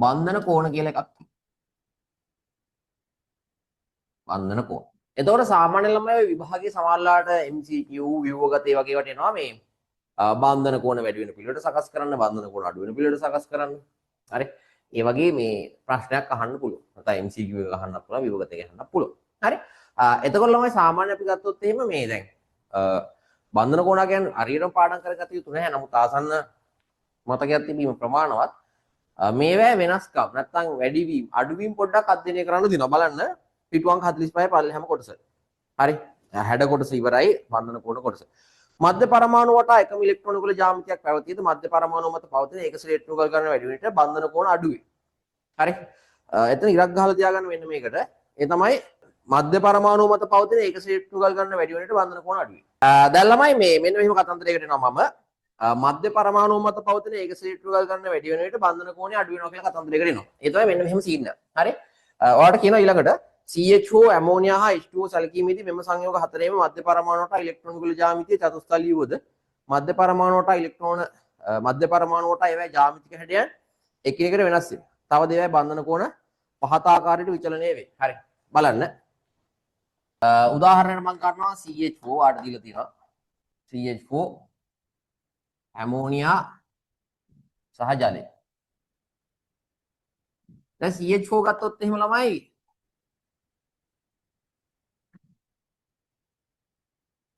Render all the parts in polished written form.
බන්ධන කෝණ කියලා එකක් තියෙනවා. බන්ධන කෝණ. එතකොට සාමාන්‍ය ළමයි ඔය විභාගයේ සමහරලාට MCQ ව්‍යුහගත ඒ වගේ ඒවාට එනවා මේ බන්ධන කෝණ වැඩි වෙන පිළිවෙලට සකස් කරන්න, බන්ධන කෝණ අඩු වෙන පිළිවෙලට සකස් කරන්න. හරි. ඒ වගේ මේ ප්‍රශ්නයක් අහන්න පුළුවන්. නැත්නම් MCQ එක අහන්නත් පුළුවන්, ව්‍යුහගත එක අහන්නත් පුළුවන්. හරි. එතකොට ළමයි සාමාන්‍ය අපි ගත්තොත් එහෙම මේ දැන් බන්ධන කෝණ කියන්නේ හරියටම පාඩම් කරගත යුතු නැහැ. නමුත් ආසන්න මතකයක් තිබීම ප්‍රමාණවත්. මේවැ වෙනස්කම් නැත්නම් වැඩිවීම අඩුවීම පොඩ්ඩක් අධ්‍යයනය කරන්න දිනවා. බලන්න පිටු අංක 45 පල්ලෙහාම කොටස. හරි. හැඩ කොටස ඉවරයි, බන්ධන කෝණ කොටස. මධ්‍ය පරමාණු වටා එකම ඉලෙක්ට්‍රෝන කුල ජ්‍යාමිතියක් පැවතීද මධ්‍ය පරමාණු මත පවතින ඒකස ඉලෙක්ට්‍රෝන ගල් ගණන වැඩි වෙන විට බන්ධන කෝණ අඩු වේ. හරි. එතන ඉරක් ගහලා තියාගන්න වෙන්න මේකට. ඒ තමයි මධ්‍ය පරමාණු මත පවතින ඒකස ඉලෙක්ට්‍රෝන ගල් ගණන වැඩි වෙන විට බන්ධන කෝණ අඩු වේ. දැන් ළමයි මේ මෙන්න මෙහෙම කතන්දරයකට එනවා මම. මධ්‍ය පරමාණු මත පවතින ඒකස ඉලෙක්ට්‍රෝන ගල් ගණන වැඩි වෙන විට බන්ධන කෝණය අඩු වෙනවා කියලා කතන්දරයකට එනවා. ඒ තමයි මෙන්න මෙහෙම සීන් එක. හරි. ඔයාලට කියනවා ඊළඟට CHO ammonia හා H2O සැලකීමේදී මෙම සංයෝග හතරේම මධ්‍ය පරමාණු වටා ඉලෙක්ට්‍රෝන කුල ජ්‍යාමිතිය චතුස්ථලී වුවද මධ්‍ය පරමාණු වටා ඉලෙක්ට්‍රෝන මධ්‍ය පරමාණු වටා ඒවායේ ජ්‍යාමිතික හැඩයන් එකිනෙකට වෙනස් වේ. තවද ඒවායේ බන්ධන කෝණ පහත ආකාරයට විචලනය වේ. හරි. බලන්න. උදාහරණයක් මම කරනවා CH4 ආට දීලා තියෙනවා. CH4 ammonia සහ ජලය. දැන් CH4 ගත්තොත් එහෙම ළමයි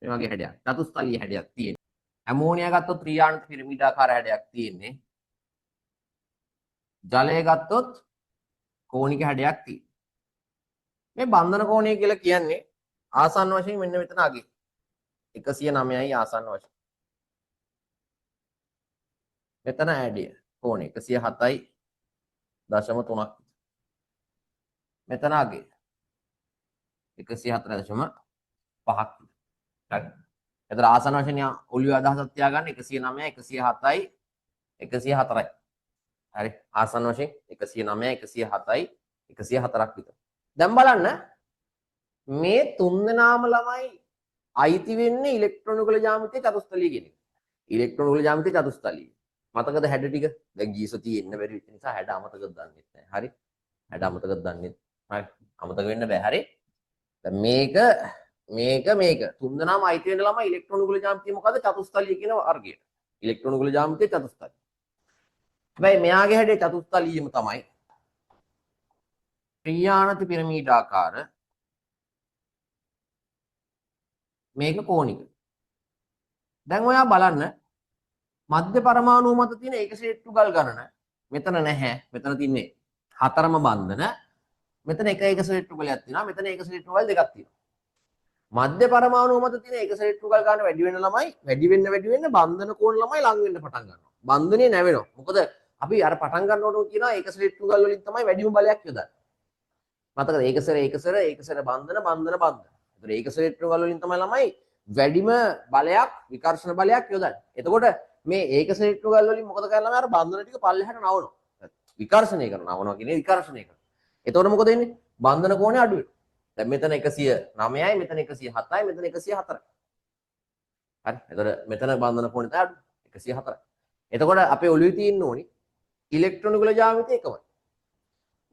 මේ වගේ හැඩයක් චතුස්ථලීය හැඩයක් තියෙනවා. ඇමෝනියා ගත්තොත් ත්‍රිආණු පිරමීඩාකාර හැඩයක් තියෙන්නේ. ජලය ගත්තොත් කෝණික හැඩයක් තියෙනවා. මේ බන්ධන කෝණය කියලා කියන්නේ ආසන්න වශයෙන් මෙන්න මෙතන අගේ 109යි ආසන්න වශයෙන්. මෙතන ඇඩය කෝණය 107.3ක්. මෙතන අගේ 104.5ක්. හරි. එතන ආසන්න වශයෙන් ඔළුවේ අදහසක් තියාගන්න 109 107යි 104යි. හරි. ආසන්න වශයෙන් 109 107යි 104ක් විතර. දැන් බලන්න මේ තුන් දෙනාම ළමයි අයිති වෙන්නේ ඉලෙක්ට්‍රෝන කුල ජ්‍යාමිතිය චතුස්ථලීය කියන එක. ඉලෙක්ට්‍රෝන කුල ජ්‍යාමිතිය චතුස්ථලීය. මතකද හැඩ ටික? දැන් ගිය සතියේ එන්න බැරි වෙච්ච නිසා හැඩ අමතකද දන්නෙත් නෑ. හරි. හැඩ අමතකද දන්නෙත්. හරි. අමතක වෙන්න බෑ. හරි. දැන් මේක මේක මේක තුන් දෙනාම අයිති වෙන ළමයි ඉලෙක්ට්‍රෝන කුල ජ්‍යාමිතිය මොකද්ද? චතුස්ථලීය කියන වර්ගයට. ඉලෙක්ට්‍රෝන කුල ජ්‍යාමිතිය චතුස්ථලීය. හැබැයි මෙයාගේ හැඩේ චතුස්ථලීයම තමයි. ත්‍රිආණති පිරමීඩාකාර මේක කෝණික. දැන් ඔයා බලන්න මධ්‍ය පරමාණු මත තියෙන ඒකසෙට්ටු ගල් ගණන මෙතන නැහැ. මෙතන තින්නේ හතරම බන්ධන. මෙතන එක ඒකසෙට්ටු ගලයක් තියෙනවා. මෙතන ඒකසෙට්ටු ගල් දෙකක් තියෙනවා. මධ්‍ය පරමාණු මත තියෙන ඒකසෙට්ටු ගල් ගණන වැඩි වෙන ළමයි වැඩි වෙන්න වැඩි වෙන්න බන්ධන කෝණ ළමයි ලං වෙන්න පටන් ගන්නවා. බන්ධනේ නැවෙනවා. මොකද අපි අර පටන් ගන්නකොට කියනවා ඒකසෙට්ටු ගල් වලින් තමයි වැඩිම බලයක් යොදන්නේ. මතකද? ඒකසර ඒකසර ඒකසර බන්ධන බන්ධන බන්ධන. ඒතර ඒකසෙට්ටු ගල් වලින් තමයි ළමයි වැඩිම බලයක් විකර්ෂණ බලයක් යොදන්නේ. එතකොට මේ ඒකසෙට්ටු ගල් වලින් මොකද කරන්නේ ළමයි? අර බන්ධන ටික පල්ලෙහාට නවනවා. විකර්ෂණය කරනවා. නවනවා කියන්නේ විකර්ෂණය කරනවා. එතකොට මොකද වෙන්නේ? බන්ධන කෝණය අඩු වෙනවා. දැන් මෙතන 109යි, මෙතන 107යි, මෙතන 104යි. හරි. එතකොට මෙතන බන්ධන කෝණය තමයි අඩු 104යි. එතකොට අපේ ඔළුවේ තියෙන්න ඕනි ඉලෙක්ට්‍රෝන කුල ජ්‍යාමිතිය එකමයි.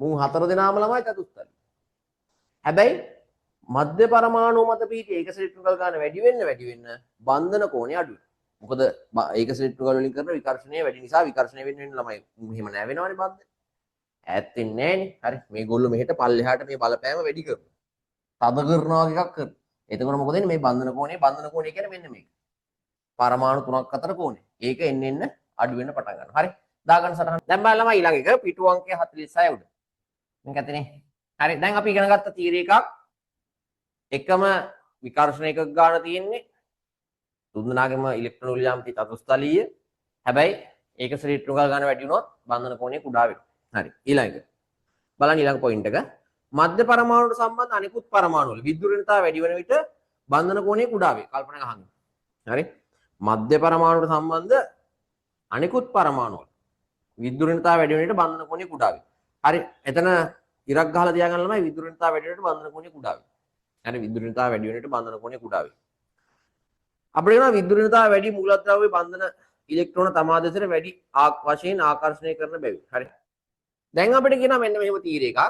මුන් හතර දෙනාම ළමයි චතුස්ථලී. හැබැයි මධ්‍ය පරමාණු මත පිහිටි ඒකසෙට්ටු ගල් ගන්න වැඩි වෙන්න වැඩි වෙන්න බන්ධන කෝණය අඩු වෙනවා. මොකද ඒකසෙට්ටු ගල් වලින් කරන විකර්ෂණය වැඩි නිසා විකර්ෂණය වෙන්න වෙන්න ළමයි මෙහෙම නෑ වෙනවනේ බන්ධන. ඈත් වෙන්නේ නෑනේ. හරි. මේගොල්ලෝ මෙහෙට පල්ලෙහාට මේ බලපෑම වැඩි කරනවා. තද කරනවා වගේ එකක් කරනවා. එතකොට මොකද වෙන්නේ? මේ බන්ධන කෝණය, බන්ධන කෝණය කියන්නේ මෙන්න මේක. පරමාණු තුනක් අතර කෝණය. ඒක එන්න එන්න අඩු වෙන්න පටන් ගන්නවා. හරි. දාගන්න සටහන. දැන් බලන්න ළමයි ඊළඟ එක පිටු අංකය 46 උඩ. මේක ඇතිනේ. හරි. දැන් අපි ඉගෙන ගත්ත තීර එකක් එකම විකර්ෂණ එකක ගාන තියෙන්නේ. තුන් දෙනාගේම ඉලෙක්ට්‍රෝන කුල ජ්‍යාමිතිය චතුස්ථලීය. හැබැයි ඒක ඉලෙක්ට්‍රෝන ගල් ගාන වැඩි වුණොත් බන්ධන කෝණය කුඩා වෙනවා. හරි. ඊළඟ එක. බලන්න ඊළඟ පොයින්ට් එක. මධ්‍ය පරමාණුට සම්බන්ධ අනෙකුත් පරමාණු වල විද්‍යුත් ඍණතාව වැඩි වෙන විට බන්ධන කෝණය කුඩා වේ. කල්පනා අහන්න. හරි. මධ්‍ය පරමාණුට සම්බන්ධ අනෙකුත් පරමාණු වල විද්‍යුත් ඍණතාව වැඩි වෙන විට බන්ධන කෝණය කුඩා වේ. හරි. එතන ඉරක් ගහලා තියාගන්න ළමයි විද්‍යුත් ඍණතාව වැඩි වෙන විට බන්ධන කෝණය කුඩා වේ. හරි. විද්‍යුත් ඍණතාව වැඩි වෙන විට බන්ධන කෝණය කුඩා වේ. අපිට කියනවා විද්‍යුත් ඍණතාව වැඩි මූලද්‍රව්‍ය බන්ධන ඉලෙක්ට්‍රෝන තමා දෙසට වැඩි වශයෙන් ආකර්ෂණය කරන බැවින්. හරි. දැන් අපිට කියනවා මෙන්න මෙහෙම තීර එකක්.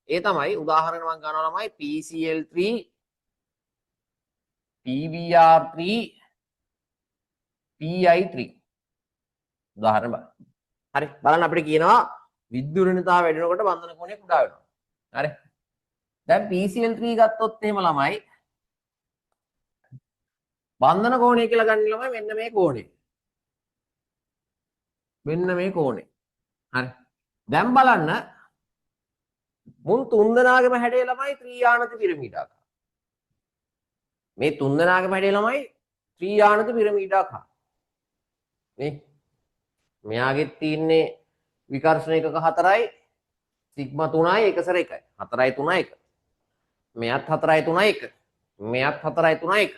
ඒ තමයි උදාහරණ මම ගන්නවා ළමයි PCl3 PBr3 PI3 උදාහරණ බලන්න. හරි, බලන්න අපිට කියනවා විද්‍යුත් ඍණතාව වැඩි වෙනකොට බන්ධන කෝණය කුඩා වෙනවා. හරි. දැන් PCl3 ගත්තොත් එහෙම ළමයි බන්ධන කෝණය කියලා ගන්න ළමයි මෙන්න මේ කෝණය. මෙන්න මේ කෝණය. හරි. දැන් බලන්න මුන් තුන් දෙනාගේම හැඩය ළමයි ත්‍රිආනති පිරමීඩාකාර. මේ තුන් දෙනාගේම හැඩය ළමයි ත්‍රිආනති පිරමීඩාකාර. නේ, මෙයාගෙත් තියෙන්නේ විකර්ෂණ එකක 4යි, සිග්මා 3යි, එක සැර 1යි. 4යි 3යි 1. මෙයත් 4යි 3යි 1. මෙයත් 4යි 3යි 1.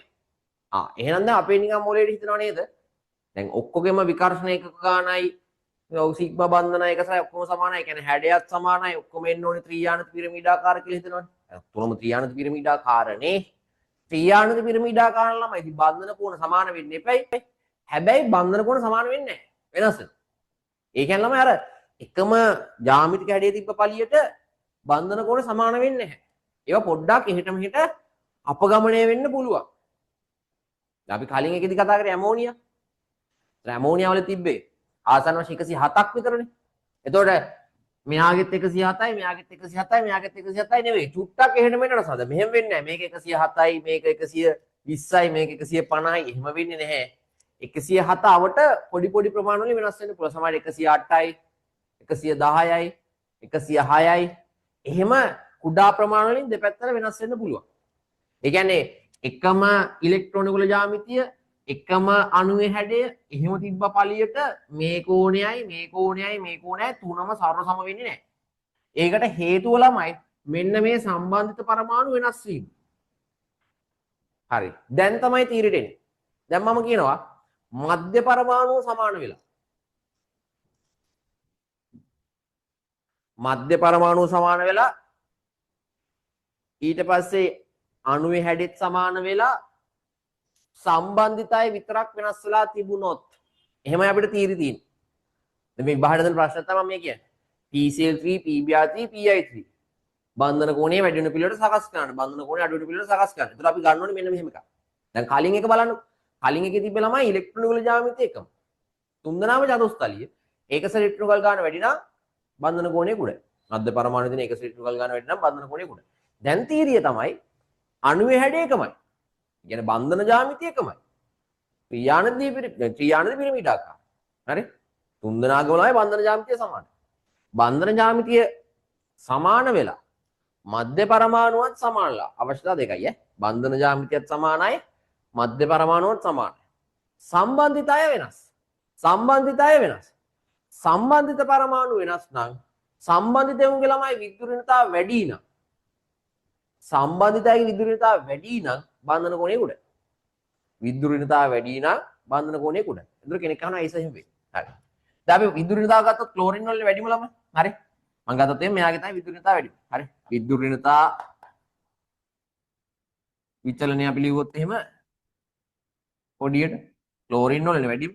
ආ, එහෙනම් දැන් අපේ නිකන් මොලේට හිතනව නේද? දැන් ඔක්කොගෙම විකර්ෂණ එකක ගානයි, ඔව්, සිග්මා බන්ධන එක සැරයි ඔක්කොම සමානයි. ඒ කියන්නේ හැඩයත් සමානයි. ඔක්කොම එන්න ඕනේ ත්‍රිආනති පිරමීඩාකාර කියලා හිතනවනේ. තුනම ත්‍රිආනති පිරමීඩාකාරනේ. ත්‍රිආනති පිරමීඩාකාර ළමයි. ඉතින් බන්ධන කෝණ සමාන වෙන්න එපයි. හැබැයි බන්ධන කෝණ සමාන වෙන්නේ නැහැ. වෙනස් වෙනවා. ඒ කියන්නේ ළමයි අර එකම ජ්‍යාමිතික හැඩය තිබ්බ පළියට බන්ධන කෝණ සමාන වෙන්නේ නැහැ. ඒවා පොඩ්ඩක් එහෙට මෙහෙට අපගමනය වෙන්න පුළුවන්. දැන් අපි කලින් එකේදී කතා කරේ ඇමෝනියා. දැන් ඇමෝනියා වල තිබ්බේ ආසන්න වශයෙන් 107ක් විතරනේ. එතකොට මෙයාගෙත් 107යි, මෙයාගෙත් 107යි, මෙයාගෙත් 107යි නෙවෙයි. චුට්ටක් එහෙට මෙහෙට වෙනස්. මෙහෙම වෙන්නේ නැහැ. මේක 107යි, මේක 120යි, මේක 150යි, එහෙම වෙන්නේ නැහැ. 107 අවට පොඩි පොඩි ප්‍රමාණ වලින් වෙනස් වෙන්න පුළුවන්. සමහර 108යි, 110යි, 106යි, එහෙම කුඩා ප්‍රමාණ වලින් දෙපැත්තට වෙනස් වෙන්න පුළුවන්. ඒ කියන්නේ එකම ඉලෙක්ට්‍රෝන කුල ජ්‍යාමිතිය, එකම අණුවේ හැඩය එහෙම තිබ්බ පළියට මේ කෝණයයි, මේ කෝණයයි, මේ කෝණයයි තුනම සර්ව සම වෙන්නේ නැහැ. ඒකට හේතුව ළමයි මෙන්න මේ සම්බන්ධිත පරමාණු වෙනස් වීම. හරි. දැන් තමයි තීරයට එන්නේ. දැන් මම කියනවා මධ්‍ය පරමාණුව සමාන වෙලා. මධ්‍ය පරමාණුව සමාන වෙලා, ඊට පස්සේ අණුවේ හැඩෙත් සමාන වෙලා, සම්බන්ධිතය විතරක් වෙනස් වෙලා තිබුණොත් එහෙමයි අපිට තීරි තියෙන්නේ. දැන් මේ විභාගයට දෙන ප්‍රශ්න තමයි මේ කියන්නේ. PCl3, PBr3, PI3 බන්ධන කෝණය වැඩි වෙන පිළිවෙලට සකස් කරන්න. බන්ධන කෝණය අඩු වෙන පිළිවෙලට සකස් කරන්න. ඒතර අපි ගන්න ඕනේ මෙන්න මෙහෙම එකක්. දැන් කලින් එක බලන්න. කලින් එකේ තිබ්බ ළමයි ඉලෙක්ට්‍රෝන වල ජ්‍යාමිතිය එකම. තුන්දෙනාම චතුස්තලීය. ඒකස ඉලෙක්ට්‍රෝන වල ගාන වැඩි නම් බන්ධන කෝණය කුඩයි. මධ්‍ය පරමාණු තියෙන ඒකස ඉලෙක්ට්‍රෝන වල ගාන වැඩි නම් බන්ධන කෝණය කුඩයි. දැන් තීරිය තමයි අණුවේ හැඩය එකමයි. ඒ කියන්නේ බන්ධන ජ්‍යාමිතිය එකමයි. ත්‍රියානදී පිරමීඩාකාර. හරි? තුන්දෙනාගම ළමයි බන්ධන ජ්‍යාමිතිය සමානයි. බන්ධන ජ්‍යාමිතිය සමාන වෙලා මධ්‍ය පරමාණුවත් සමානලා. අවශ්‍යතා දෙකයි ඈ. බන්ධන ජ්‍යාමිතියත් සමානයි, මධ්‍ය පරමාණුවත් සමානයි. සම්බන්ධිතය වෙනස්. සම්බන්ධිතය වෙනස්. සම්බන්ධිත පරමාණු වෙනස් නම් සම්බන්ධිත උන්ගේ ළමයි විද්‍යුත් ඍණතාව වැඩි නම්, සම්බන්ධිතයගේ විද්‍යුත් ඍණතාව වැඩි නම් බන්ධන කෝණය කුඩයි. විද්‍යුත් ඍණතාව වැඩි නම් බන්ධන කෝණය කුඩයි. එතකොට කෙනෙක් අහනවා ඒස එහෙම වෙන්නේ. හරි. දැන් අපි විද්‍යුත් ඍණතාව ගත්තොත් ක්ලෝරින් වල වැඩිම ළමයි. හරි. මං ගත්තොත් එහෙම මෙයාගේ තමයි විද්‍යුත් ඍණතාව වැඩිම. හරි. විද්‍යුත් ඍණතා විචලනය අපි ලිව්වොත් එහෙම පොඩියට ක්ලෝරින් වලනේ වැඩිම.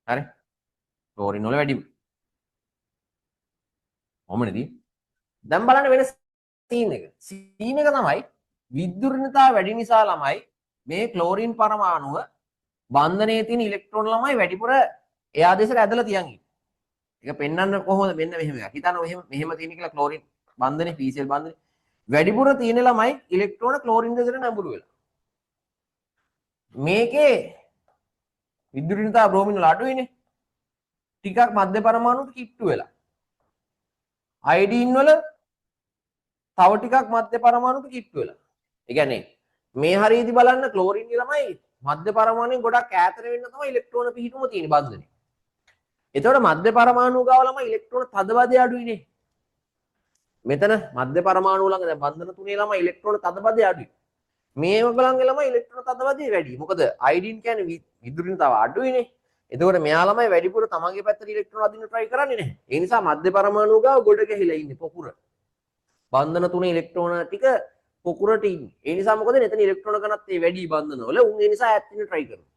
හරි. ක්ලෝරින් වල වැඩිම. කොහොමද? දැන් බලන්න වෙන සීන් එක. සීන් එක තමයි විද්‍යුත් ඍණතාව වැඩි නිසා ළමයි මේ ක්ලෝරින් පරමාණුව බන්ධනයේ තියෙන ඉලෙක්ට්‍රෝන ළමයි වැඩිපුර එයා දෙසට ඇදලා තියන් ඉන්නේ. ඒක පෙන්වන්න කොහොමද? මෙන්න මෙහෙම එකක්. හිතන්න මෙහෙම මෙහෙම තියෙන කියලා ක්ලෝරින් බන්ධනේ, PCl බන්ධනේ වැඩිපුර තියෙන ළමයි ඉලෙක්ට්‍රෝන ක්ලෝරින් දෙසට නැඹුරු වෙලා. මේකේ විද්‍යුත් ඍණතාව බ්‍රෝමින් වල අඩුයිනේ. ටිකක් මධ්‍ය පරමාණුට කිට්ටු වෙලා. අයඩීන් වල තව ටිකක් මධ්‍ය පරමාණුට කිට්ටු වෙලා. ඒ කියන්නේ මේ හරියදී බලන්න ක්ලෝරින් ළමයි මධ්‍ය පරමාණුවෙන් ගොඩක් ඈතට වෙන්න තමයි ඉලෙක්ට්‍රෝන පිහිටුම තියෙන බන්ධනේ. එතකොට මධ්‍ය පරමාණු ගාව ළමයි ඉලෙක්ට්‍රෝන තදබදය අඩුයිනේ. මෙතන මධ්‍ය පරමාණු ළඟ දැන් බන්ධන තුනේ ළමයි ඉලෙක්ට්‍රෝන තදබදය අඩුයි. මේ ඔයගොල්ලන්ගේ ළමයි ඉලෙක්ට්‍රෝන තදබදය වැඩි. මොකද අයඩින් කියන්නේ විදුලි තව අඩුයිනේ. එතකොට මෙයා ළමයි වැඩිපුර තමන්ගේ පැත්තට ඉලෙක්ට්‍රෝන අදින්න try කරන්නේ නැහැ. ඒ නිසා මධ්‍ය පරමාණු ගාව ගොඩ ගැහිලා ඉන්නේ පොකුර. බන්ධන තුනේ ඉලෙක්ට්‍රෝන ටික පොකුරට ඉන්නේ. ඒ නිසා මොකද එතන ඉලෙක්ට්‍රෝන ඝනත්වය වැඩි බන්ධන වල. උන් ඒ නිසා ඈත් වෙන්න try කරනවා.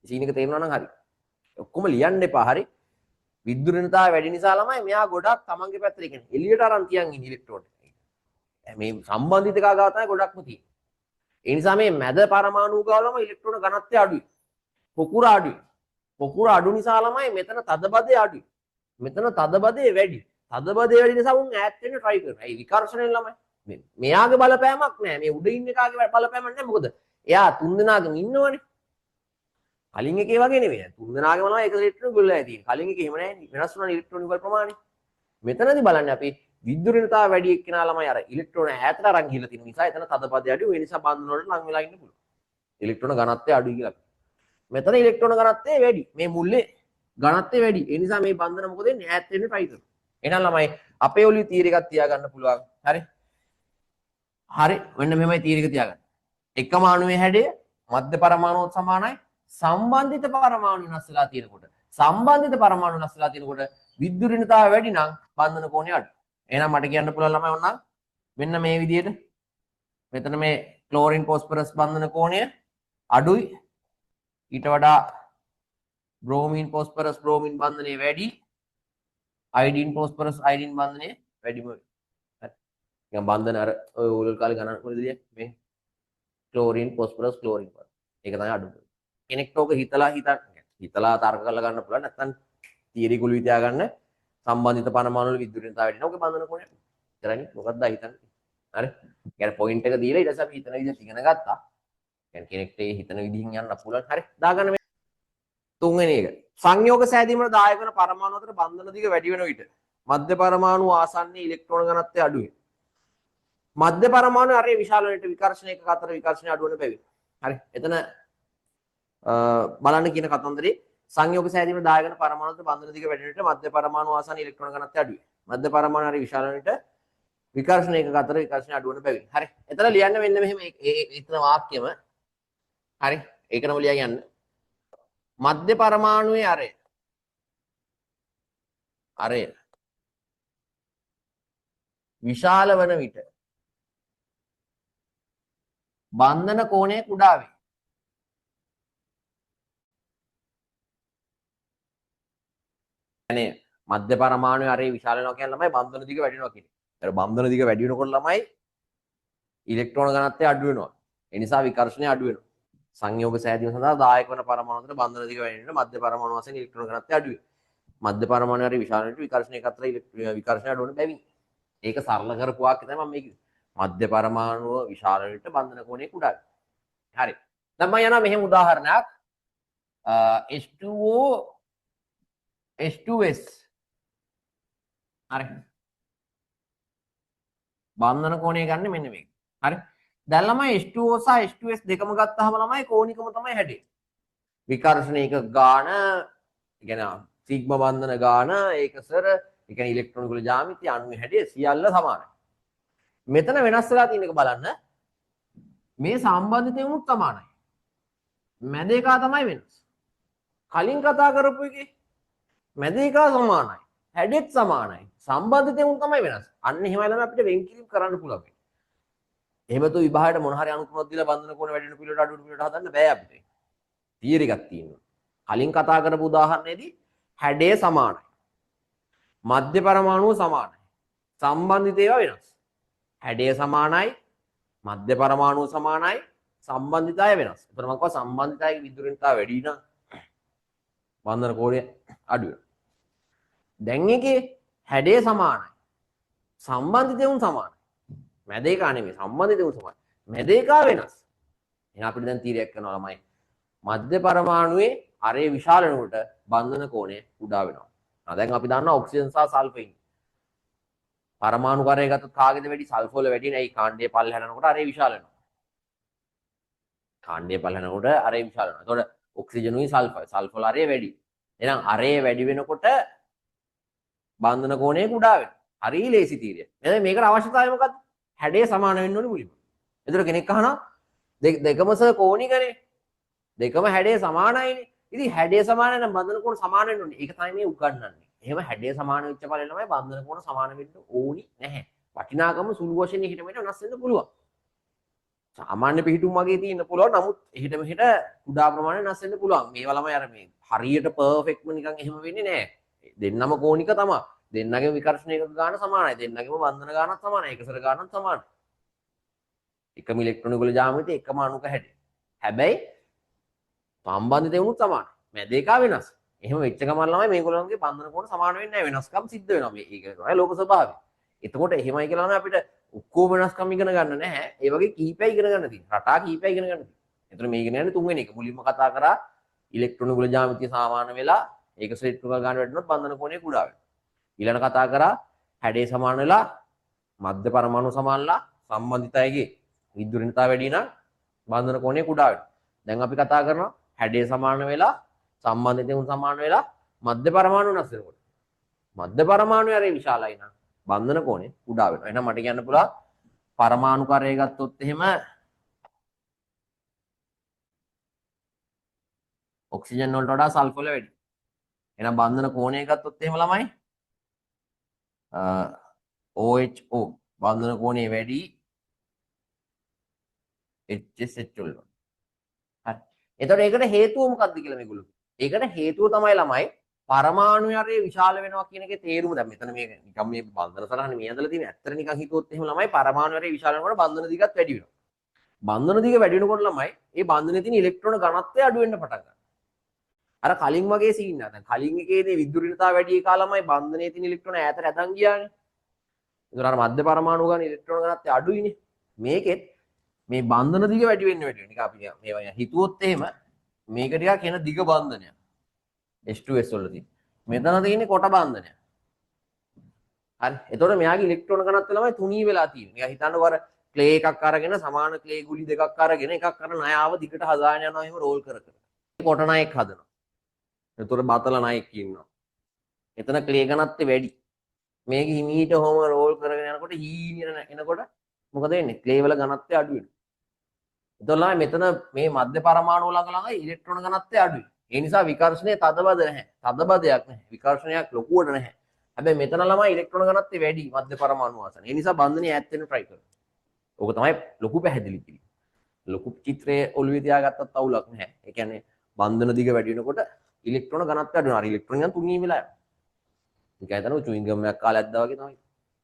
සීන් එක තේරෙනවා නම් හරි. ඔක්කොම ලියන්න එපා හරි. විද්‍යුත් ඍණතාවය වැඩි නිසා ළමයි මෙයා ගොඩක් තමන්ගේ පැත්තට, ඒ කියන්නේ එළියට අරන් තියන් ඉන්නේ ඉලෙක්ට්‍රෝන. මේ සම්බන්ධිත එකා ගාව තමයි ගොඩක්ම තියෙන්නේ. ඒ නිසා මේ මැද පරමාණු ගාව ළමයි ඉලෙක්ට්‍රෝන ඝනත්වය අඩුයි. පොකුර අඩුයි. පොකුර අඩු නිසා ළමයි මෙතන තදබදේ අඩුයි. මෙතන තදබදේ වැඩි. තදබදේ වැඩි නිසා උන් ඈත් වෙන්න try කරනවා. ඒ විකර්ෂණයෙන් ළමයි මෙයාගේ බලපෑමක් නෑ. මේ උඩ ඉන්න එකාගේ බලපෑමක් නෑ. මොකද එයා තුන් දෙනාගම ඉන්නවනේ. කලින් එකේ වගේ නෙවෙයි. තුන් දෙනාගම ළමයි එක ඉලෙක්ට්‍රෝන ගොල්ලයි තියෙන්නේ. කලින් එකේ එහෙම නෑනේ. වෙනස් වුණා ඉලෙක්ට්‍රෝන යුගල් ප්‍රමාණය. මෙතනදී බලන්නේ අපි විද්‍යුත් ඍණතාව වැඩි එක්කෙනා ළමයි අර ඉලෙක්ට්‍රෝන ඈතට අරන් ගිහලා තියෙන නිසා එතන තදබදේ අඩුයි. ඒ නිසා බන්ධන වලට ලං වෙලා ඉන්න පුළුවන්. ඉලෙක්ට්‍රෝන ඝනත්වය අඩුයි කියලා. මෙතන ඉලෙක්ට්‍රෝන ඝනත්වය වැඩි. මේ මුල්ලේ ඝනත්වය වැඩි. ඒ නිසා මේ බන්ධන මොකද වෙන්නේ? ඈත් වෙන්න try කරනවා. එහෙනම් ළමයි අපේ ඔළුවේ තීර එකක් තියාගන්න පුළුවන්. හරි? හරි. මෙන්න මෙහෙමයි තීර එක තියාගන්න. එකම අණුවේ හැඩය මධ්‍ය පරමාණුවත් සමානයි. සම්බන්ධිත පරමාණු වෙනස් වෙලා තියෙනකොට, සම්බන්ධිත පරමාණු වෙනස් වෙලා තියෙනකොට විද්‍යුත් ඍණතාවය වැඩි නම් බන්ධන කෝණය අඩු. එහෙනම් මට කියන්න පුළුවන් ළමයි ඕනනම් මෙන්න මේ විදිහට මෙතන මේ ක්ලෝරින් ෆොස්ෆරස් බන්ධන කෝණය අඩුයි. ඊට වඩා බ්‍රෝමින් ෆොස්ෆරස් බ්‍රෝමින් බන්ධනය වැඩි. අයඩින් ෆොස්ෆරස් අයඩින් බන්ධනය වැඩිම වෙයි. හරි. නිකන් බන්ධන අර ඔය ඕලල් කාලේ ගණන් කරලා දියේ මේ ක්ලෝරින් ෆොස්ෆරස් ක්ලෝරින් බන්ධන. ඒක තමයි අඩුම. කෙනෙක්ට ඕක හිතලා හිතලා තර්ක කරලා ගන්න පුළුවන්. නැත්නම් තියරි කුළු තියාගන්න සම්බන්ධිත පරමාණු වල විද්‍යුත් ඍණතාවය වැඩි වෙනවා. ඕකේ බන්ධන කෝණය. ඉතරනේ මොකක්ද හිතන්නේ? හරි. يعني පොයින්ට් එක දීලා ඊට පස්සේ අපි හිතන විදිහට ඉගෙන ගත්තා. يعني කෙනෙක්ට ඒ හිතන විදිහින් යන්න පුළුවන්. හරි. දාගන්න මේ තුන්වෙනි එක. සංයෝග සෑදීමට දායක වන පරමාණු අතර බන්ධන දිග වැඩි වෙන විට මධ්‍ය පරමාණු ආසන්නයේ ඉලෙක්ට්‍රෝන ඝනත්වය අඩු වේ. මධ්‍ය පරමාණු අරේ විශාල වෙන විට විකර්ෂණ එකක අතර විකර්ෂණය අඩු වෙන බැවින්. හරි. එතන බලන්න කියන කතන්දරේ සංයෝග සෑදීමට දායක වන පරමාණු අතර බන්ධන දිග වැඩි වෙන විට මධ්‍ය පරමාණු ආසන්න ඉලෙක්ට්‍රෝන ඝනත්වය අඩු වේ. මධ්‍ය පරමාණු අරේ විශාල වෙන විට විකර්ෂණ එකක අතර විකර්ෂණය අඩු වෙන බැවින්. හරි. එතන ලියන්න මෙන්න මෙහෙම එතන වාක්‍යෙම. හරි. ඒකනම ලියා ගන්න. මධ්‍ය පරමාණුවේ අරය අරය විශාල වන විට බන්ධන කෝණය කුඩා වේ. يعني මධ්‍ය පරමාණුවේ අරය විශාල වෙනවා කියන්නේ ළමයි බන්ධන දිග වැඩි වෙනවා කියන්නේ. ඒතර බන්ධන දිග වැඩි වෙනකොට ළමයි ඉලෙක්ට්‍රෝන ඝනත්වය අඩු වෙනවා. ඒ නිසා විකර්ෂණය අඩු වෙනවා. සංයෝග සෑදීම සඳහා දායක වන පරමාණු අතර බන්ධන දිග වැඩි වෙන මධ්‍ය පරමාණු වශයෙන් ඉලෙක්ට්‍රෝන ඝනත්වය අඩු වේ. මධ්‍ය පරමාණු හරි විශාල වෙන විකර්ෂණ එක අතර විකර්ෂණය අඩු වෙන බැවින්. ඒක සරල කරපු වාක්‍ය තමයි මම මේ කිව්වේ. මධ්‍ය පරමාණුව විශාල වෙන විට බන්ධන කෝණය කුඩා වේ. හරි. දැන් මම යනවා මෙහෙම උදාහරණයක්. H2O H2S. හරි. බන්ධන කෝණය ගන්න මෙන්න මේක. හරි. දැන් ළමයි H2O සහ H2S දෙකම ගත්තාම ළමයි කෝණිකම තමයි හැදෙන්නේ. විකර්ෂණ එක ගාන, ඒ කියන්නේ සිග්මා බන්ධන ගාන, ඒක සර, ඒ කියන්නේ ඉලෙක්ට්‍රෝන කුල ජ්‍යාමිතිය අණුවේ හැඩය සියල්ල සමානයි. මෙතන වෙනස් වෙලා තියෙන එක බලන්න. මේ සම්බන්ධිත උනුත් සමානයි. මැද එකා තමයි වෙනස්. කලින් කතා කරපු එකේ මැද එකා සමානයි. හැඩෙත් සමානයි. සම්බන්ධිත උන් තමයි වෙනස්. අන්න එහෙමයි ළමයි අපිට වෙන් කිරීම කරන්න පුළුවන්. එහෙම තු විභාගයට මොන හරි අනුක්‍රමයක් දීලා බන්ධන කෝණ වැඩි වෙන පිළිවෙලට අඩු වෙන පිළිවෙලට හදන්න බෑ අපිට. තියරි එකක් තියෙනවා. කලින් කතා කරපු උදාහරණයේදී හැඩය සමානයි. මධ්‍ය පරමාණුව සමානයි. සම්බන්ධිත ඒවා වෙනස්. හැඩය සමානයි, මධ්‍ය පරමාණුව සමානයි, සම්බන්ධිත අය වෙනස්. එතන මම කිව්වා සම්බන්ධිත අයගේ විද්‍යුත් ඍණතාවය වැඩි නම් බන්ධන කෝණය අඩු වෙනවා. දැන් එකේ හැඩය සමානයි. සම්බන්ධිත උන් සමානයි. මැද එකා නෙමෙයි සම්බන්ධිත උන් සමානයි. මැද එකා වෙනස්. එහෙනම් අපිට දැන් තීරයක් කරනවා ළමයි. මධ්‍ය පරමාණුවේ අරේ විශාල වෙනකොට බන්ධන කෝණය කුඩා වෙනවා. දැන් අපි දන්නවා ඔක්සිජන් සහ සල්ෆර් ඉන්නේ. පරමාණු කරය ගත්තොත් කාගේද වැඩි? සල්ෆර් වල වැඩි නේ. ඒ කාණ්ඩයේ පල්ලෙහාට යනකොට අරේ විශාල වෙනවා. කාණ්ඩයේ පල්ලෙහාට යනකොට අරේ විශාල වෙනවා. එතකොට ඔක්සිජන් උයි සල්ෆර්. සල්ෆර් වල අරේ වැඩි. එහෙනම් අරේ වැඩි වෙනකොට බන්ධන කෝණය කුඩා වෙනවා. හරි ලේසි තීරයක්. එහෙනම් මේකට අවශ්‍යතාවය මොකද්ද? හැඩය සමාන වෙන්න ඕනේ මුලින්ම. එතකොට කෙනෙක් අහනවා දෙකම සර් කෝණිකනේ. දෙකම හැඩය සමානයිනේ. ඉතින් හැඩය සමාන නම් බන්ධන කෝණ සමාන වෙන්න ඕනේ. ඒක තමයි මේ උගන්වන්නේ. එහෙම හැඩය සමාන වෙච්ච ඵලෙ ළමයි බන්ධන කෝණ සමාන වෙන්න ඕනි නැහැ. වටිනාකම සුළු වශයෙන් එහෙට මෙහෙට වෙනස් වෙන්න පුළුවන්. සාමාන්‍ය පිහිටුම් වගේ තියෙන්න පුළුවන්. නමුත් එහෙට මෙහෙට කුඩා ප්‍රමාණයක් වෙනස් වෙන්න පුළුවන්. මේවා ළමයි අර මේ හරියට පර්ෆෙක්ට්ම නිකන් එහෙම වෙන්නේ නැහැ. දෙන්නම කෝණික තමයි. දෙන්නගේම විකර්ෂණ ඒකක ගාන සමානයි. දෙන්නගේම බන්ධන ගානත් සමානයි. එකසර ගානත් සමානයි. එකම ඉලෙක්ට්‍රෝන යුගල ජ්‍යාමිතිය, එකම අණුක හැඩය. හැබැයි සම්බන්ධිත වුණුත් සමානයි. මැද එකා වෙනස්. එහෙම වෙච්ච ගමන් ළමයි මේගොල්ලන්ගේ බන්ධන කෝණ සමාන වෙන්නේ නැහැ. වෙනස්කම් සිද්ධ වෙනවා. මේ ඒක තමයි ලෝක ස්වභාවය. එතකොට එහෙමයි කියලා නම් අපිට ඔක්කොම වෙනස්කම් ඉගෙන ගන්න නැහැ. ඒ වගේ කීපයක් ඉගෙන ගන්න තියෙනවා. රටා කීපයක් ඉගෙන ගන්න තියෙනවා. එතකොට මේ ඉගෙන යන්නේ තුන්වෙනි එක. මුලින්ම කතා කරා ඉලෙක්ට්‍රෝන යුගල ජ්‍යාමිතිය සමාන වෙලා ඒක ඉලෙක්ට්‍රෝන ගාන වැඩි වුණොත් බන්ධන කෝණය කුඩා වෙනවා. ඊළඟ කතා කරා හැඩය සමාන වෙලා මධ්‍ය පරමාණු සමානලා සම්බන්ධිත අයගේ විද්‍යුත් ඍණතාව වැඩි නම් බන්ධන කෝණය කුඩා වෙනවා. දැන් අපි කතා කරනවා හැඩය සමාන වෙලා සම්බන්ධිත උන් සමාන වෙලා මධ්‍ය පරමාණු වෙනස් වෙනකොට. මධ්‍ය පරමාණු ඇරේ විශාලයි නම් බන්ධන කෝණය කුඩා වෙනවා. එහෙනම් මට කියන්න පුළුවන් පරමාණු කරය ගත්තොත් එහෙම ඔක්සිජන් වලට වඩා සල්ෆර් වල වැඩි. එහෙනම් බන්ධන කෝණය ගත්තොත් එහෙම ළමයි OHO බන්ධන කෝණය වැඩි HSH වලට. හරි. එතකොට ඒකට හේතුව මොකක්ද කියලා මේගොල්ලෝ. ඒකට හේතුව තමයි ළමයි පරමාණු යරේ විශාල වෙනවා කියන එකේ තේරුම. දැන් මෙතන මේක නිකන් මේ බන්ධන සටහන මේ ඇදලා තියෙන. ඇත්තට නිකන් හිතුවොත් එහෙම ළමයි පරමාණු යරේ විශාල වෙනකොට බන්ධන දිගත් වැඩි වෙනවා. බන්ධන දිග වැඩි වෙනකොට ළමයි ඒ බන්ධනේ තියෙන ඉලෙක්ට්‍රෝන ඝනත්වය අඩු වෙන්න පටන් ගන්නවා. අර කලින් වගේ සීන් එක. දැන් කලින් එකේදී විද්‍යුත් ඍණතාව වැඩි එකා ළමයි බන්ධනයේ තියෙන ඉලෙක්ට්‍රෝන ඈතට ඇදන් ගියානේ. ඒතර අර මධ්‍ය පරමාණු ගන්න ඉලෙක්ට්‍රෝන ඝනත්වය අඩුයිනේ. මේකෙත් මේ බන්ධන දිග වැඩි වෙන්න වැඩි වෙන. නිකන් අපි මේවා නිකන් හිතුවොත් එහෙම මේක ටිකක් එන දිග බන්ධනයක්. H2S වල තියෙන. මෙතන තියෙන්නේ කොට බන්ධනයක්. හරි. එතකොට මෙයාගේ ඉලෙක්ට්‍රෝන ඝනත්වය ළමයි තුනී වෙලා තියෙන්නේ. නිකන් හිතන්නකෝ අර ක්ලේ එකක් අරගෙන සමාන ක්ලේ ගුලි දෙකක් අරගෙන එකක් අර ණයාව දිගට හදාගෙන යනවා එහෙම රෝල් කර කර. කොට ණයෙක් හදනවා. එතකොට බතල ණයෙක් ඉන්නවා. එතන ක්ලේ ඝනත්වය වැඩි. මේක හිමීට ඔහොම රෝල් කරගෙන යනකොට හීනියට එනකොට මොකද වෙන්නේ? ක්ලේ වල ඝනත්වය අඩු වෙනවා. එතකොට ළමයි මෙතන මේ මධ්‍ය පරමාණු ළඟ ළඟ ඉලෙක්ට්‍රෝන ඝනත්වය අඩුයි. ඒ නිසා විකර්ෂණය තදබද නැහැ. තදබදයක් නැහැ. විකර්ෂණයක් ලොකුවට නැහැ. හැබැයි මෙතන ළමයි ඉලෙක්ට්‍රෝන ඝනත්වය වැඩි මධ්‍ය පරමාණු ආසන්න. ඒ නිසා බන්ධනය ඈත් වෙන්න try කරනවා. ඕක තමයි ලොකු පැහැදිලි කිරීම. ලොකු චිත්‍රයේ ඔළුවේ තියාගත්තත් අවුලක් නැහැ. ඒ කියන්නේ බන්ධන දිග වැඩි වෙනකොට ඉලෙක්ට්‍රෝන ඝනත්වය අඩු වෙනවා. අර ඉලෙක්ට්‍රෝන නිකන් තුනී වෙලා යනවා. නිකන් හිතන්න චුයින් ගම් එකක් කාලා ඇද්දා වගේ තමයි.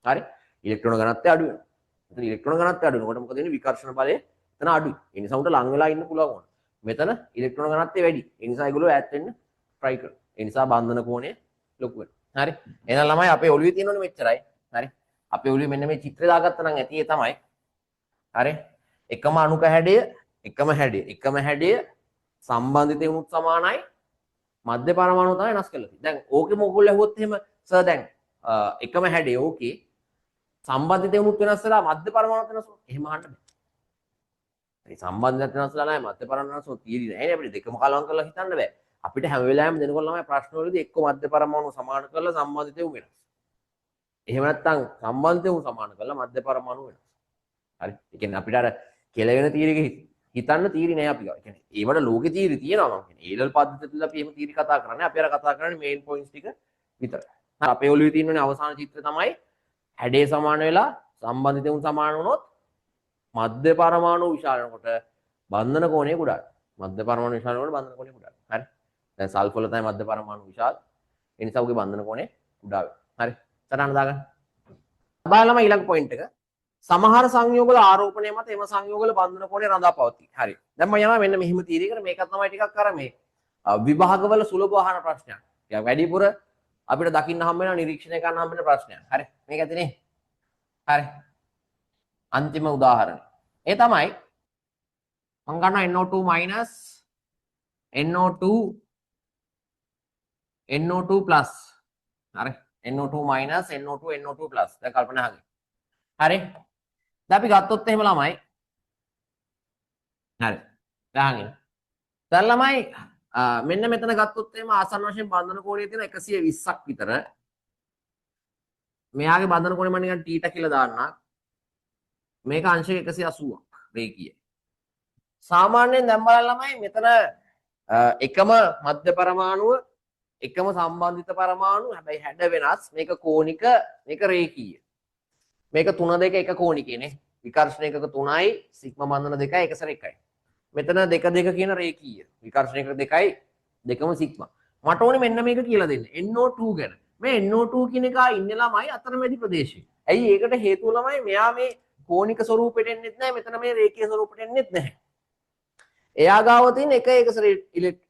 හරි? ඉලෙක්ට්‍රෝන ඝනත්වය අඩු වෙනවා. එතන ඉලෙක්ට්‍රෝන ඝනත්වය අඩු වෙනකොට මොකද වෙන්නේ? විකර්ෂණ බලය එතන අඩුයි. ඒ නිසා උන්ට ලං වෙලා ඉන්න පුළුවන් වුණා. මෙතන ඉලෙක්ට්‍රෝන ඝනත්වය වැඩි. ඒ නිසා ඒගොල්ලෝ ඈත් වෙන්න try කරනවා. ඒ නිසා බන්ධන කෝණය ලොකු වෙනවා. හරි? එහෙනම් ළමයි අපේ ඔළුවේ තියෙනවනේ මෙච්චරයි. හරි? අපේ ඔළුවේ මෙන්න මේ චිත්‍රය දාගත්තා නම් ඇති ඒ තමයි. හරි? එකම අණුක හැඩය, එකම හැඩය, එකම හැඩය සම්බන්ධිත වුණුත් සමානයි. මධ්‍ය පරමාණු තමයි වෙනස් කරලා තියෙන්නේ. දැන් ඕකෙම ඔයගොල්ලෝ ඇහුවොත් එහෙම සර් දැන් එකම හැඩය ඕකේ සම්බන්ධිත වුණුත් වෙනස් වෙලා මධ්‍ය පරමාණුත් වෙනස් වුණා. එහෙම අහන්න බෑ. ඒ සම්බන්ධයක් වෙනස් වෙලා නැහැ මධ්‍ය පරමාණු වෙනස් වුණොත් තීරි නෑ නේ. අපිට දෙකම කලවම් කරලා හිතන්න බෑ. අපිට හැම වෙලාවෙම දෙනකොට ළමයි ප්‍රශ්න වලදී එක්ක මධ්‍ය පරමාණු සමාන කරලා සම්බන්ධිත වුණ වෙනස්. එහෙම නැත්නම් සම්බන්ධිත වුණ සමාන කරලා මධ්‍ය පරමාණු වෙනස්. හරි. ඒ කියන්නේ අපිට අර කෙලවෙන තීරි එක හිතන්න තීරි නෑ අපි ගාව. ඒ කියන්නේ ඒවට ලෝකේ තීරි තියෙනවා මම කියන්නේ. ඒ ලෙවල් පද්ධතිය තුළ අපි එහෙම තීරි කතා කරන්නේ. අපි අර කතා කරන්නේ මේන් පොයින්ට්ස් ටික විතරයි. හරි. අපේ ඔළුවේ තියෙනනේ අවසාන චිත්‍රය තමයි හැඩය සමාන වෙලා සම්බන්ධිත වුණ සමාන වුණොත් මධ්‍ය පරමාණු විශාල වෙනකොට බන්ධන කෝණය කුඩා වෙනවා. මධ්‍ය පරමාණු විශාල වෙනකොට බන්ධන කෝණය කුඩා වෙනවා. හරි. දැන් සල්ෆර් වල තමයි මධ්‍ය පරමාණු විශාල. ඒ නිසා උගේ බන්ධන කෝණය කුඩා වෙනවා. හරි. සටහන දාගන්න. බලන්න ඊළඟ පොයින්ට් එක. සමහර සංයෝගවල ආරෝපණය මත එම සංයෝගවල බන්ධන කෝණය රඳා පවතී. හරි. දැන් මම යනවා මෙන්න මෙහිම තීරයකට. මේකත් තමයි ටිකක් අර මේ විභාගවල සුලභ අහන ප්‍රශ්නයක්. ටිකක් වැඩිපුර අපිට දකින්න හම්බ වෙන නිරීක්ෂණය කරන්න හම්බ වෙන ප්‍රශ්නයක්. හරි. මේක ඇතිනේ. හරි. අන්තිම උදාහරණය. ඒ තමයි මං ගන්නවා NO2 minus NO2 NO2 plus. හරි. NO2 minus NO2 NO2 plus. දැන් කල්පනා කරගන්න. හරි. දැන් අපි ගත්තොත් එහෙම ළමයි. හරි. දැන් ඉන්න. දැන් ළමයි මෙන්න මෙතන ගත්තොත් එහෙම ආසන්න වශයෙන් බන්ධන කෝණය තියෙන 120ක් විතර. මෙයාගේ බන්ධන කෝණය මම නිකන් තීටා කියලා දාන්නම්. මේක අංශක 180ක් රේඛීය. සාමාන්‍යයෙන් දැන් බලන්න ළමයි මෙතන එකම මධ්‍ය පරමාණුව එකම සම්බන්ධිත පරමාණු හැබැයි හැඩ වෙනස්. මේක කෝණික මේක රේඛීය. මේක 3 2 එක කෝණිකේනේ. විකර්ෂණ එකක 3යි සිග්මා බන්ධන 2යි එක සැර 1යි. මෙතන 2 2 කියන රේඛීය. විකර්ෂණ එකක 2යි දෙකම සිග්මා. මට ඕනේ මෙන්න මේක කියලා දෙන්න. NO2 ගැන. මේ NO2 කියන එක ඉන්නේ ළමයි අතරමැදි ප්‍රදේශයේ. ඇයි ඒකට හේතුව ළමයි මෙයා මේ කෝණික ස්වරූපෙට එන්නෙත් නැහැ, මෙතන මේ රේඛීය ස්වරූපෙට එන්නෙත් නැහැ. එයා ගාව තියෙන එක එක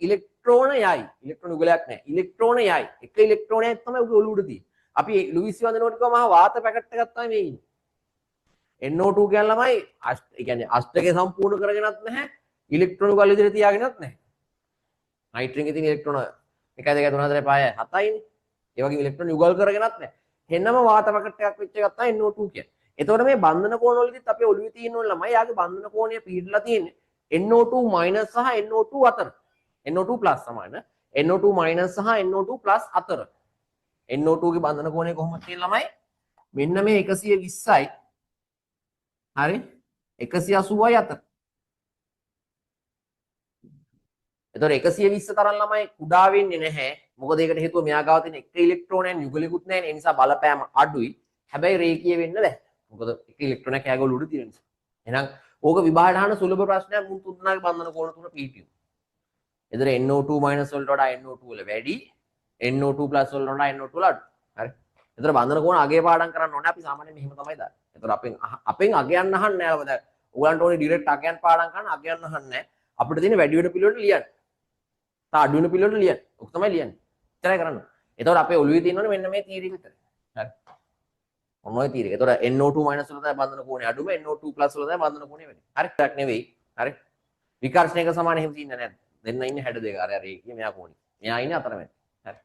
ඉලෙක්ට්‍රෝන යයි. ඉලෙක්ට්‍රෝන යුගලයක් නැහැ. ඉලෙක්ට්‍රෝන යයි. එක ඉලෙක්ට්‍රෝනයක් තමයි උගේ ඔලුව උඩ තියෙන්නේ. අපි ලුයිස් වඳිනකොට කිව්වා මහා වාත පැකට් එකක් තමයි මේ ඉන්නේ. NO2 කියන ළමයි ඒ කියන්නේ අෂ්ටකේ සම්පූර්ණ කරගෙනත් නැහැ, ඉලෙක්ට්‍රෝන යුගල විදිහට තියාගෙනත් නැහැ. නයිට්‍රජන් එකේ තියෙන ඉලෙක්ට්‍රෝන 1 2 3 4 5 7යිනේ. ඒ වගේම ඉලෙක්ට්‍රෝන යුගල් කරගෙනත් නැහැ. හෙන්නම වාත පැකට් එකක් වෙච්ච එකක් තමයි NO2 කියන්නේ. එතකොට මේ බන්ධන කෝණ වලදීත් අපේ ඔළුවේ තියෙන ඕන ළමයි යාගේ බන්ධන කෝණය පිහිටලා තියෙන්නේ NO2 minus සහ NO2 අතර. NO2 plus සමාන NO2 minus සහ NO2 plus අතර. NO2 ගේ බන්ධන කෝණය කොහොමද තියෙන ළමයි? මෙන්න මේ 120යි හරි 180යි අතර. එතකොට 120 තරම් ළමයි කුඩා වෙන්නේ නැහැ. මොකද ඒකට හේතුව මෙයා ගාව තියෙන එක ඉලෙක්ට්‍රෝනයක් යුගලෙකුත් නැහැ. ඒ නිසා බලපෑම අඩුයි. හැබැයි රේඛීය වෙන්න බෑ. මොකද එක ඉලෙක්ට්‍රෝනයක් එයාගේ ඔළුවට තියෙන නිසා. එහෙනම් ඕක විභාගයට අහන සුලභ ප්‍රශ්නයක් මුන් තුන්දෙනාගේ බන්ධන කෝණ තුන පිහිටියු. එතන NO2 minus වලට වඩා NO2 වල වැඩි, NO2 plus වලට වඩා NO2 වල අඩු. හරි. එතන බන්ධන කෝණ අගේ පාඩම් කරන්න ඕනේ. අපි සාමාන්‍යයෙන් මෙහෙම තමයි දාන්නේ. එතන අපෙන් අගයන් අහන්නේ නෑ. දැන් ඔයගලන්ට ඕනේ ඩිරෙක්ට් අගයන් පාඩම් කරන්න, අගයන් අහන්නේ නෑ. අපිට තියෙන වැඩි වෙන පිළිවෙලට ලියන්න. තා අඩු වෙන පිළිවෙලට ලියන්න. ඔක තමයි ලියන්නේ. ඉතරයි කරන්න. එතකොට අපේ ඔළුවේ තියෙනවනේ මෙන්න මේ තීරය විතරයි. හරි. ඔන්න ඔය තීරය. එතකොට NO2 minus වල තමයි බන්ධන කෝණය අඩුම, NO2 plus වල තමයි බන්ධන කෝණය වැඩි. හරි. ටක් නෙවෙයි. හරි. විකර්ෂණයක සමාන එහෙම තියෙන්නේ නැහැ. දෙන්න ඉන්නේ හැඩ දෙක. අර අර ඒකේ මෙයා කෝණි. මෙයා ඉන්නේ අතරමැද. හරි.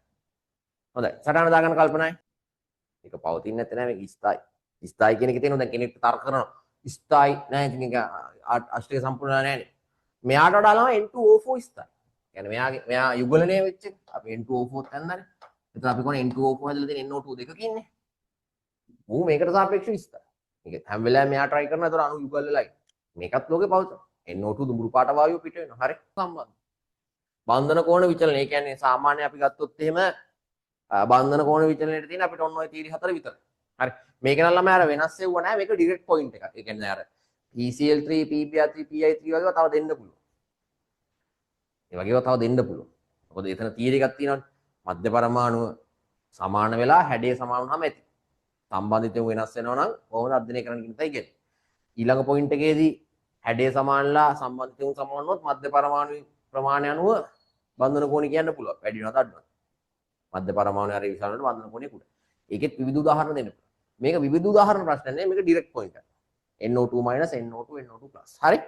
හොඳයි. සටහන දාගන්න කල්පනායි. ඒක පවතින්නේ නැත්තේ නෑ, මේක ස්ථායි. ස්ථායි කියන එක තියෙනවා. දැන් කෙනෙක්ට තර්ක කරනවා. ස්ථායි නෑ, ඉතින් ඒක අෂ්ටක සම්පූර්ණ නෑනේ. මෙයාට වඩා ළමයි N2O4 ස්ථායි. කියන්නේ මෙයාගේ මෙයා යුගලණය වෙච්ච එක. අපි N2O4 තැන්දානේ. එතන අපි කොහොම N2O4 හැදලා තියෙන NO2 දෙකකින්නේ. ඌ මේකට සාපේක්ෂව ස්ථායි. මේක හැම වෙලාවෙම මෙයා try කරනවා. ඒතර අණු යුගල් වෙලා ඉන්නේ. මේකත් ලෝකේ පවතින. NO2 දුඹුරු පාට වායුව පිට වෙනවා. හරි. සම්බන්ධ. බන්ධන කෝණ විචලනය. ඒ කියන්නේ සාමාන්‍ය අපි ගත්තොත් එහෙම බන්ධන කෝණ විචලනයට තියෙන අපිට ඔන්න ඔය තීරි හතර විතර. හරි. මේක නම් ළමයි අර වෙනස් වෙව්ව නෑ. මේක ඩිරෙක්ට් පොයින්ට් එකක්. ඒ කියන්නේ අර PCl3, PBr3, PI3 වගේ තව දෙන්න පුළුවන්. ඒ වගේ ඒවා තව දෙන්න පුළුවන්. මොකද එතන තීරි එකක් තියෙනවනේ. මධ්‍ය පරමාණුව සමාන වෙලා හැඩය සමාන වුනහම ඇති. සම්බන්ධිතව වෙනස් වෙනවා නම් කොහොමද අධ්‍යයනය කරන්න කියන එකයි කියන්නේ. ඊළඟ පොයින්ට් එකේදී හැඩය සමානලා සම්බන්ධිතව සමාන වුණොත් මධ්‍ය පරමාණු ප්‍රමාණය අනුව බන්ධන කෝණය කියන්න පුළුවන්. වැඩි වෙනවද අඩු වෙනවද? මධ්‍ය පරමාණු හරි විශාල වෙනකොට බන්ධන කෝණය කුඩා. ඒකෙත් විවිධ උදාහරණ දෙන්න පුළුවන්. මේක විවිධ උදාහරණ ප්‍රශ්න නෙවෙයි, මේක ඩිරෙක්ට් පොයින්ට් එකක්. NO2 NO2 NO2 හරි.